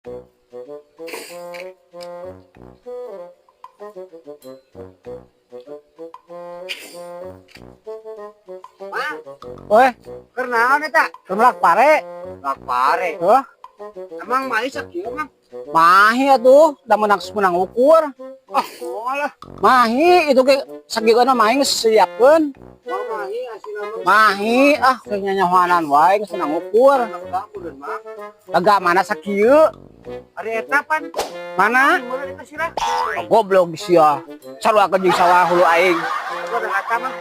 Mang, Weh, keur naon eta? Keur melak pare. Melak pare. Heuh. Emang mahi sakieu, Mang? Mahi atuh, da meunang meunang ukur. Ah, moal lah. Mahi itu ge sakieu mahi geus siapkeun. Moal mahi asina mah. Mahi ah keur nyanyahoanan wae geus meunang ukur. Lega, Mang. Lega mana sakieu? Ari eta pan. Mana? Mana eta sirah? Oh, goblok sia. Sarua jeung sawah hulu aing. Gua ada kata, Mang.